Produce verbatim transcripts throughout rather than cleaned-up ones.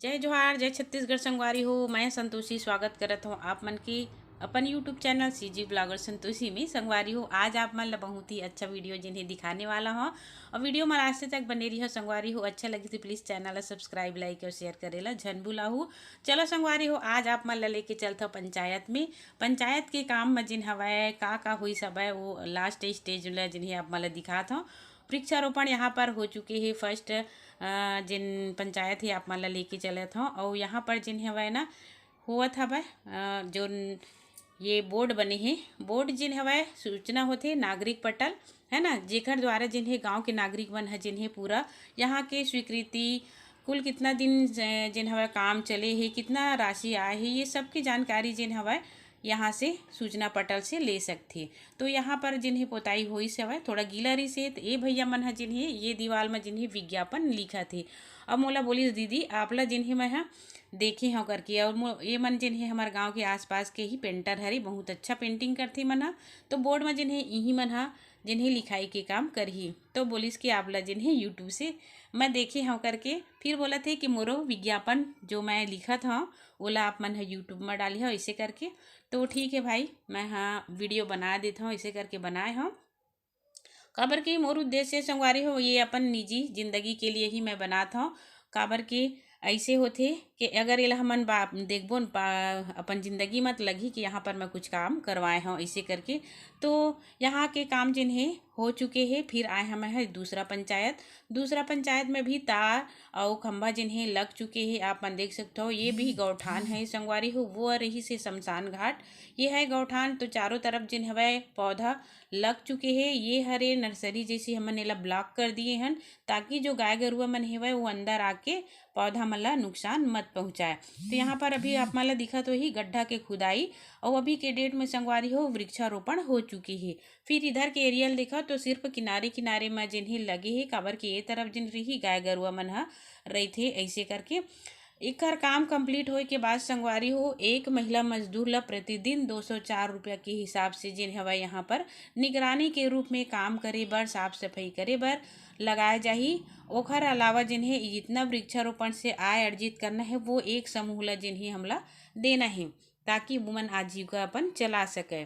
जय जोहार, जय छत्तीसगढ़ संगवारी हो। मैं संतोषी स्वागत करत हूँ आप मन के अपन YouTube channel CG blogger Santoshi में। संगवारी हो, आज आप मन ला बहुत ही अच्छा वीडियो जिन्हें दिखाने वाला हूँ, और वीडियो में लास्ट तक बने रहियो संगवारी हो। अच्छा लगी तो प्लीज चैनल ला सब्सक्राइब, लाइक और शेयर करे ला झन भुलाहू। चलो संगवारी हो, आज आप मन ला लेके चलत हूँ पंचायत में। पंचायत के काम में जिन हवय, का का हुई सब है, वो लास्ट स्टेज ला जिन्हें आप मन ला दिखात हूँ। वृक्षारोपण यहाँ पर हो चुके हे फर्स्ट, जिन पंचायत हे आप मन ला लेके चलत हूँ। और यहाँ पर जिन हवय ना, होवत हवय, अ, जोन ये बोर्ड बने हे, बोर्ड जिन हवय सूचना होथे नागरिक पटल, है ना, जेकर द्वारा जिन हे गांव के नागरिक मन ह जिन हे पूरा यहाँ के स्वीकृति, कुल कितना दिन ज-, जिन हवय काम चले हे, कितना राशि आए हे, ये सब की जानकारी जिन हवय यहाँ से सूचना पटल से ले सकथे। तो यहाँ पर जिन हे पोताई होइस हवय, थोड़ा गीला रहिस हे, तो ए भैया मन ह जिन हे ये दीवाल म जिन हे विज्ञापन लिखत हे। अब मोला बोलिस, "दीदी, आप ला जिन हे मैं ह देखे हव," करके। और मो-, ये मन जिन हे हमर गांव के आसपास के ही पेंटर हरे, बहुत अच्छा पेंटिंग करथे मन ह। तो बोर्ड म जिन हे इही मन ह जिन हे लिखाई के काम करही। तो बोलिस कि आप ला जिन हे YouTube से मैं देखे हव करके। फिर बोलत हे कि मोरो विज्ञापन जो मैं लिखत हव, ओला आप मन ह YouTube म डाली हव, ऐसे करके। तो ठीक है भाई, मैं ह वीडियो बना देत हव, ऐसे करके बनाए हव। काबर कि मोर उद्देश्य संगवारी हो, ये अपन निजी जिंदगी के लिए ही मैं बनात हव। काबर कि ऐसे होथे कि अगर एला हमन बा-, देखबो न पा-, अपन जिंदगी म, त लगही कि यहाँ पर मैं कुछ काम करवाए हव, ऐसे करके। तो यहाँ के काम जिन हे हो चुके हे, फिर आए हमें है दूसरा पंचायत। दूसरा पंचायत में भी तार अउ खंभा जिन हे लग चुके हे, आप मन देख सकत हव। ये भी गौठान है संगवारी हो, वो रहिस हे शमशान घाट। ये है गौठान, तो चारों तरफ जिन हवय पौधा लग चुके हे। ये हरे नर्सरी, जैसे हमन एला ब्लॉक कर दिए हन, ताकि जो गाय गरुआ मन हेवय, वो अंदर आके पौधा मन ला नुकसान मत पहुंचाए। तो यहाँ पर अभी आप मन ला दिखत होही गड्ढा के खुदाई, अउ अभी के डेट में संगवारी हो वृक्षारोपण हो चुके हे। फिर इधर के एरिया ल देखव तो सिर्फ किनारे किनारे म जिन हे लगे हे, काबर के ये तरफ जिन रही गाय गरुआ मन ह रहिथे, ऐसे करके। एकर काम कंप्लीट होए के बाद संगवारी हो, एक महिला मजदूर ल प्रतिदिन दो सौ चार रुपया के हिसाब से जिन हवय यहाँ पर निगरानी के रूप में काम करे बर, साफ सफाई करे बर लगाए जाही। ओखर अलावा जिन हे जितना वृक्षारोपण से आय अर्जित करना है, वो एक समूह ल जिन हे हमला देना है, ताकि वोमन आजीविका अपन चला सके।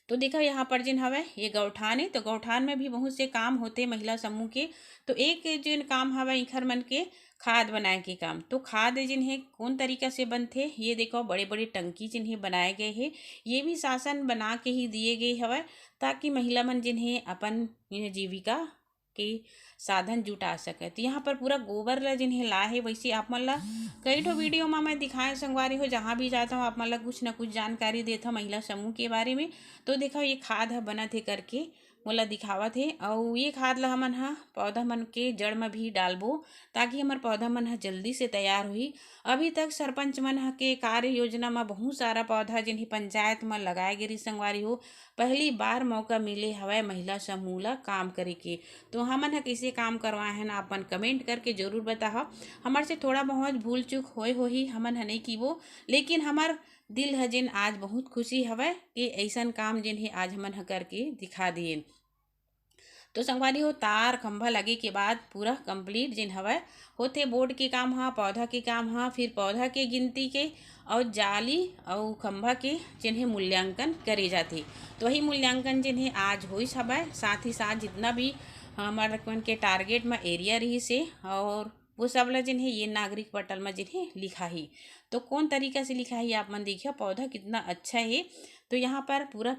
तो देखा, यहाँ पर जिन हवय, ये गौठान है, तो गौठान में भी बहुत से काम होते महिला समूह के। तो एक जिन काम हवय इखर मन के खाद बनाए के काम। तो खाद जिन हे कौन तरीका से बनथे, ये देखो, बड़े बड़े टंकी जिन हे बनाए गए हे। ये भी शासन बना के ही दिए गए हवय, ताकि महिला मन जिन हे अपन ये जीविका के साधन जुटा सके। तो यहाँ पर पूरा गोबर ला जिन हे ला हे, वैसे आप मन ला कई ठो वीडियो में मैं दिखाए संगवारी हो, जहाँ भी जाता हूँ आप मन ला कुछ ना कुछ जानकारी देता हूँ महिला समूह के बारे में। तो देखा, ये खाद ह बनत हे करके मोला दिखावत हे, अउ ये खाद ला हमन ह पौधा मन के जड़ म भी डालबो, ताकि हमर पौधा मन ह जल्दी से तैयार होही। अभी तक सरपंच मन ह के कार्य योजना म बहुत सारा पौधा जिन हे पंचायत म लगाए गे रहिस संगवारी हो, पहली बार मौका मिले हवय महिला समूह ला काम करे के। तो हमन ह कइसे काम करवाए हन, आप मन कमेंट करके जरूर बताहव। हमर से थोड़ा बहुत भूल चूक होए होही, हमन ह नइ कीबो, लेकिन हमर दिल ह जेन आज बहुत खुशी हवय कि अइसन काम जेन हे आज हमन ह करके दिखा दिएन। तो संगवारी हो, तार खंभा लगे के बाद पूरा कंप्लीट जेन हवय होथे बोर्ड के काम ह, पौधा के काम ह, फिर पौधा के गिनती के अउ जाली अउ खंभा के जेन हे मूल्यांकन करे जाथे। तो वही मूल्यांकन जेन हे आज होइस हवय, साथ ही साथ जितना भी हमर मन के टारगेट म एरिया रहिस हे अउ वो सब ल जेन हे ये नागरिक पटल म जेन हे लिखाही। तो कौन तरीका से लिखाही, आप मन देखिए, पौधा कितना अच्छा हे। तो यहाँ पर पूरा, अ,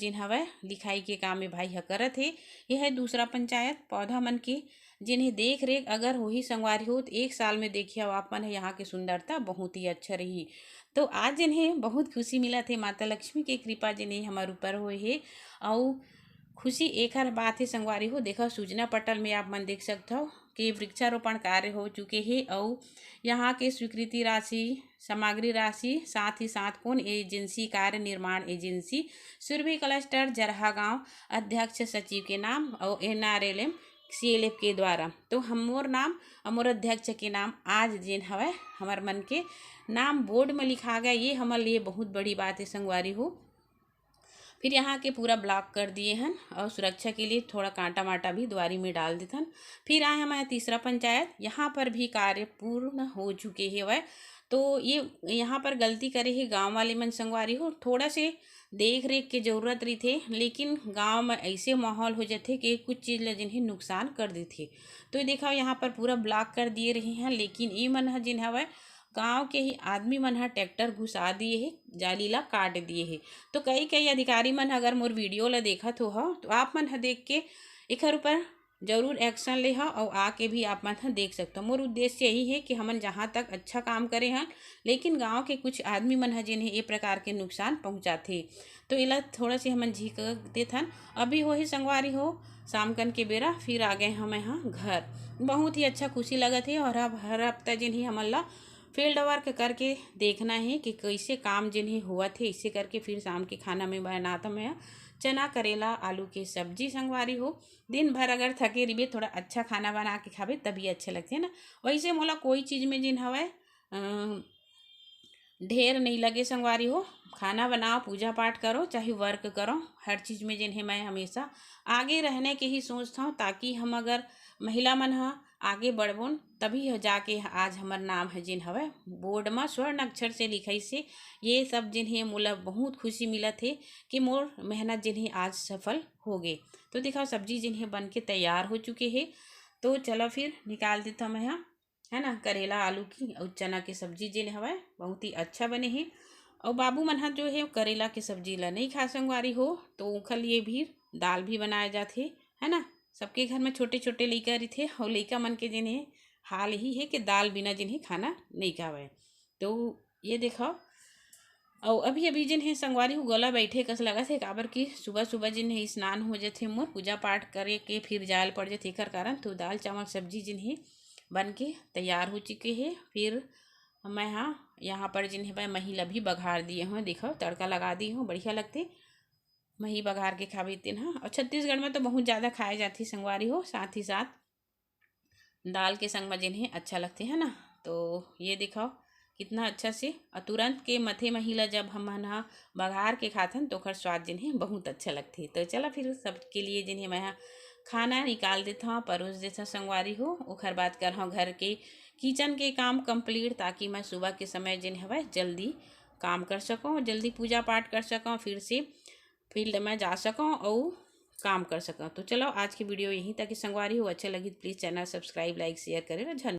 जेन हवय लिखाई के काम में भाई ह करत हे। ये है दूसरा पंचायत, पौधा मन के जेन हे देख रेख अगर होही संगवारी हो, तो एक साल में देखिए आप मन ह यहाँ के सुंदरता बहुत ही अच्छा रही। तो आज जेन हे बहुत खुशी मिलत हे, माता लक्ष्मी के कृपा जेन हे हमर ऊपर होए हे। अउ खुशी एखर बात हे संगवारी हो, देखा सूचना पटल में आप मन देख सकत हव कि वृक्षारोपण कार्य हो चुके हे अउ यहाँ के स्वीकृति राशि, सामग्री राशि, साथ ही साथ कौन एजेंसी, कार्य निर्माण एजेंसी, सुरभि क्लस्टर जरहा गांव, अध्यक्ष सचिव के नाम अउ N R L M C L F के द्वारा। तो हम, मोर नाम अउ मोर अध्यक्ष के नाम आज जेन हवय हमर मन के नाम बोर्ड में लिखा गया, ये हमर लिए बहुत बड़ी बात है संगवारी हो। फिर यहाँ के पूरा ब्लॉक कर दिए हन और सुरक्षा के लिए थोड़ा कांटा माटा भी दुआरी में डाल देथन। फिर आए हमारे तीसरा पंचायत, यहाँ पर भी कार्य पूर्ण हो चुके हेवय। तो ये यहाँ पर गलती करे हे गांव वाले मन संगवारी हो, थोड़ा से देख रेख के जरूरत रहिथे, लेकिन गांव में ऐसे माहौल हो जाथे कि कुछ चीज ला जिन्हें नुकसान कर देथे। तो ये देखो, यहाँ पर पूरा ब्लॉक कर दिए रहे हैं, लेकिन ये मन ह जिन हवय, गांव के ही आदमी मन ह ट्रैक्टर घुसा दिए हे, जाली ला काट दिए हे। तो कई कई अधिकारी मन अगर मोर वीडियो ला देखत हो, हो तो आप मन ह देख के एखर ऊपर जरूर एक्शन ले हो और आके भी आप मन ह देख सकते हो। मोर उद्देश्य यही है कि हमन जहाँ तक अच्छा काम करे हन, लेकिन गांव के कुछ आदमी मन ह जिन्हें ये प्रकार के नुकसान पहुँचाथे, तो एला थोड़ा से हमन झिक देथन। अभी वही संगवारी हो, शाम कन के बेरा फिर आ गए हमें यहाँ घर। बहुत ही अच्छा खुशी लगत है और अब हर हफ्ता जिन्हें हमन ला फील्ड वर्क करके देखना है कि कैसे काम जिन्हें हुआ थे। इसे करके फिर शाम के खाना में बनाता मैं चना, करेला, आलू के सब्जी संगवारी हो। दिन भर अगर थके रहिबे, थोड़ा अच्छा खाना बना के खाबे, तभी अच्छे लगथे ना। वैसे मोला कोई चीज में जिन हवय, अ, ढेर नहीं लगे संगवारी हो। खाना बनाओ, पूजा पाठ करो, चाहे वर्क करो, हर चीज में जिन है मैं हमेशा आगे रहने के ही सोचता हूँ, ताकि हम अगर महिला मन ह आगे बढ़बोन, तभी ह जाके आज हमर नाम है जिन हवय बोर्ड म स्वर्ण अक्षर से लिखाइस हे। ये सब जिन हे मोला बहुत खुशी मिलत हे कि मोर मेहनत जिन हे आज सफल हो गे। तो दिखाओ, सब्जी जिन हे बन के तैयार हो चुके हे। तो चलो फिर निकाल देता मैं ह, है ना, करेला आलू की और चना की सब्जी जिन हवय बहुत ही अच्छा बने हे। और बाबू मन ह जो है करेला के सब्जी ला नहीं खा संगवारी हो, तो ओखर लिए भी दाल भी बनाया जाथे, है ना। सबके घर में छोटे छोटे लइका रहिथे और लइका मन के जिन हे हाल ही है कि दाल बिना जिन हे खाना नहीं खावे। तो ये देखो, और अभी अभी जिन हे संगवारी हो गला बैठे कस लगत हे, काबर कि सुबह सुबह जिन हे स्नान हो जाथे मोर, पूजा पाठ करे के फिर जायल पड़ जाथे, एकर कारण तो दाल चावल सब्जी जिन हे बन के तैयार हो चुके हे। फिर मैं हाँ यहाँ पर जिन हे मैं मही ला भी बघार दिए हूँ, देखो तड़का लगा दी हूँ, बढ़िया लगथे मही बघार के खाबे तेन ह। और छत्तीसगढ़ में तो बहुत ज़्यादा खाए जाथे संगवारी हो, साथ ही साथ दाल के संग में जिन हे अच्छा लगथे, है ना। तो ये दिखाओ कितना अच्छा से, और तुरंत के मथे मही ला जब हमन ह बघार के खाथन तो ओकर स्वाद जिन हे बहुत अच्छा लगथे। तो चला फिर सबके लिए जिन हे मैं ह खाना निकाल देथव, परोस देथव संगवारी हो। ओकर बाद करहव घर के किचन के काम कंप्लीट, ताकि मैं सुबह के समय जिन हवय जल्दी काम कर सकूँ, जल्दी पूजा पाठ कर सकूँ, फिर से फील्ड में जा सकूँ और काम कर सकूँ। तो चलो आज की वीडियो यहीं तक ही संगवारी हो, अच्छा लगी please channel subscribe, like, share करें और धन्यवाद।